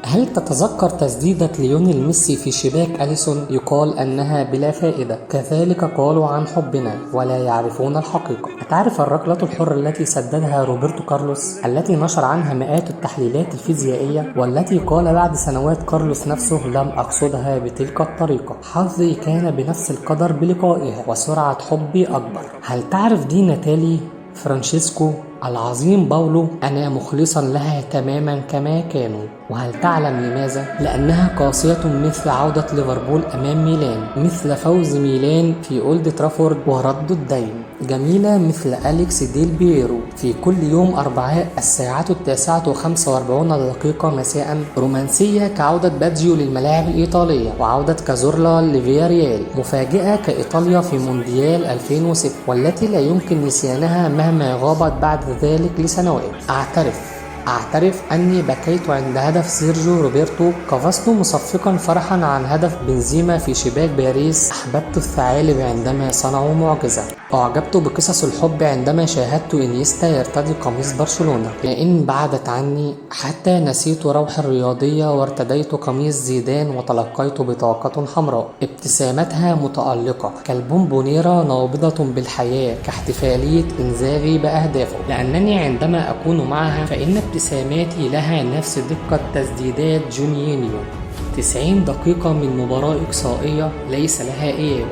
هل تتذكر تسديدة ليونيل ميسي في شباك أليسون؟ يقال أنها بلا فائدة، كذلك قالوا عن حبنا ولا يعرفون الحقيقة. أتعرف الركلة الحرة التي سددها روبرتو كارلوس، التي نشر عنها مئات التحليلات الفيزيائية، والتي قال بعد سنوات كارلوس نفسه لم أقصدها بتلك الطريقة، حظي كان بنفس القدر بلقائها وسرعة حبي أكبر. هل تعرف دي ناتالي فرانشيسكو العظيم باولو؟ أنا مخلصا لها تماما كما كانوا. وهل تعلم لماذا؟ لأنها قاسية مثل عودة ليفربول أمام ميلان، مثل فوز ميلان في أولد ترافورد ورد الدين، جميلة مثل أليكس ديل بييرو في كل يوم أربعاء الساعة 9:45 مساء، رومانسية كعودة باتجيو للملاعب الإيطالية وعودة كازورلا لفياريال، مفاجئة كإيطاليا في مونديال 2006 والتي لا يمكن نسيانها مهما غابت بعد ذلك لسنوات. أعترف أني بكيت عند هدف سيرجيو روبرتو، قفزت مصفقا فرحا عن هدف بنزيما في شباك باريس، أحببت الثعالب عندما صنعوا معجزة، أعجبت بقصص الحب عندما شاهدت إنيستا يرتدي قميص برشلونة، لأن بعدت عني حتى نسيت روح الرياضية وارتديت قميص زيدان وتلقيت بطاقة حمراء، ابتسامتها متألقة كالبونبونيرة نابضة بالحياة، كاحتفالية إنزاغي بأهدافه، لأنني عندما أكون معها فإن ابتساماتي لها نفس دقة تسديدات جونيينيو. 90 دقيقة من مباراة إقصائية ليس لها إياب،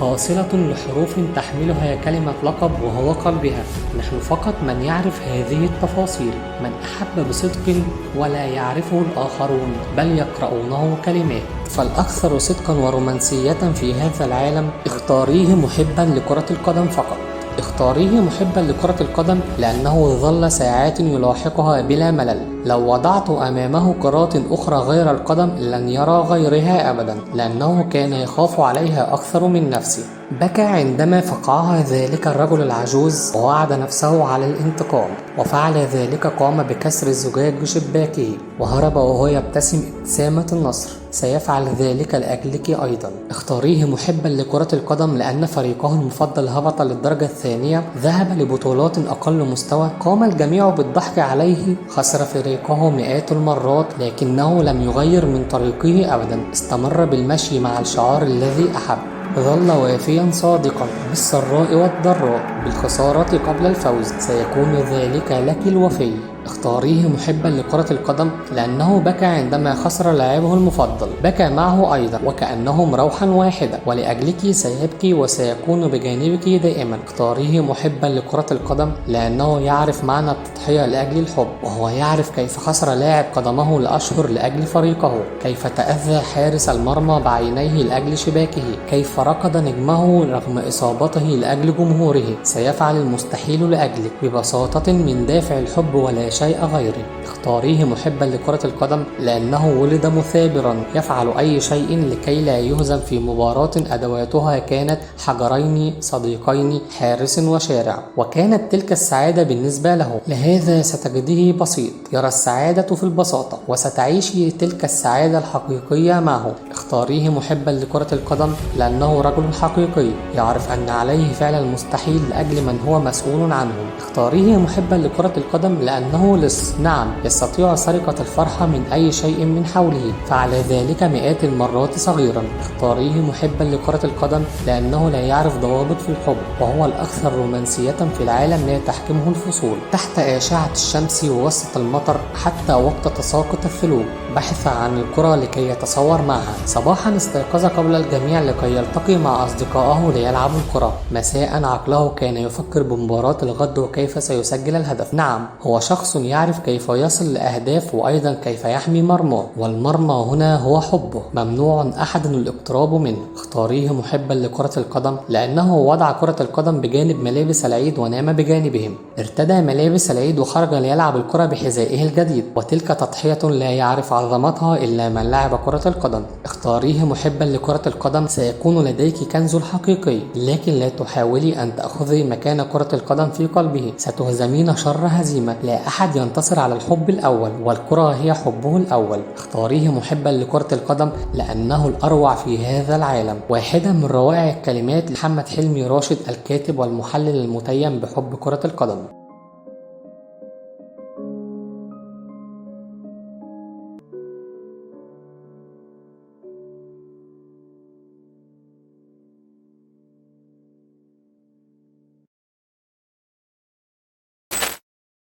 فاصلة لحروف تحملها كلمة لقب وهو قلبها. نحن فقط من يعرف هذه التفاصيل، من أحب بصدق ولا يعرفه الآخرون بل يقرؤونه كلمات. فالأكثر صدقا ورومانسية في هذا العالم، اختاريه محبا لكرة القدم فقط. اختاريه محبا لكرة القدم لأنه ظل ساعات يلاحقها بلا ملل. لو وضعت أمامه كرات أخرى غير القدم لن يرى غيرها أبدا، لأنه كان يخاف عليها أكثر من نفسه. بكى عندما فقعها ذلك الرجل العجوز ووعد نفسه على الانتقام، وفعل ذلك، قام بكسر الزجاج بشباكه وهرب وهو يبتسم ابتسامة النصر. سيفعل ذلك لأجلك أيضا. اختاريه محبا لكرة القدم لأن فريقه المفضل هبط للدرجة الثانية، ذهب لبطولات أقل مستوى، قام الجميع بالضحك عليه، خسر فريقه مئات المرات لكنه لم يغير من طريقه أبدا، استمر بالمشي مع الشعار الذي أحب، ظل وافيا صادقا بالسراء والضراء، بالخسارة قبل الفوز، سيكون ذلك لك الوفي. اختاريه محبا لكرة القدم لأنه بكى عندما خسر لاعبه المفضل، بكى معه أيضا وكأنهم روحا واحدة، ولأجلك سيبكي وسيكون بجانبك دائما. اختاريه محبا لكرة القدم لأنه يعرف معنى التضحية لأجل الحب، وهو يعرف كيف خسر لاعب قدمه لأشهر لأجل فريقه، كيف تأذى حارس المرمى بعينيه لأجل شباكه، كيف ركض نجمه رغم إصابته لأجل جمهوره. سيفعل المستحيل لأجلك ببساطة من دافع الحب ولا شيء غيره. اختاريه محبا لكرة القدم لأنه ولد مثابرا، يفعل أي شيء لكي لا يهزم في مباراة أدواتها كانت حجرين صديقين، حارس وشارع، وكانت تلك السعادة بالنسبة له. لهذا ستجده بسيط، يرى السعادة في البساطة، وستعيشي تلك السعادة الحقيقية معه. اختاريه محبا لكرة القدم لأنه رجل حقيقي، يعرف أن عليه فعل المستحيل لأجل من هو مسؤول عنهم. اختاريه محبا لكرة القدم لأنه لص، نعم، يستطيع سرقة الفرحة من أي شيء من حوله، فعل ذلك مئات المرات صغيرا. اختاريه محبا لكرة القدم لأنه لا يعرف ضوابط في الحب، وهو الأكثر رومانسية في العالم لا تحكمه الفصول، تحت أشعة الشمس ووسط المطر حتى وقت تساقط الثلوج، بحث عن الكرة لكي يتصور معها. صباحا استيقظ قبل الجميع لكي يلتقي مع أصدقائه ليلعبوا الكرة. مساء عقله كان يفكر بمباراة الغد وكيف سيسجل الهدف. نعم، هو شخص يعرف كيف يصل لأهداف وأيضا كيف يحمي مرماه، والمرمى هنا هو حبه، ممنوع أحد الاقتراب منه. اختاريه محبا لكرة القدم لأنه وضع كرة القدم بجانب ملابس العيد ونام بجانبهم، ارتدى ملابس العيد وخرج ليلعب الكرة بحذائه الجديد، وتلك تضحية لا يعرف عظمتها إلا من لعب كرة القدم. اختاريه محبا لكرة القدم، سيكون لديك كنز الحقيقي، لكن لا تحاولي أن تأخذي مكان كرة القدم في قلبه، ستهزمين شر هزيمة. لا أحد ينتصر على الحب الأول، والكرة هي حبه الأول. اختاريه محبا لكرة القدم لأنه الأروع في هذا العالم. واحدة من روائع الكلمات لمحمد حلمي راشد، الكاتب والمحلل المتيم بحب كرة القدم.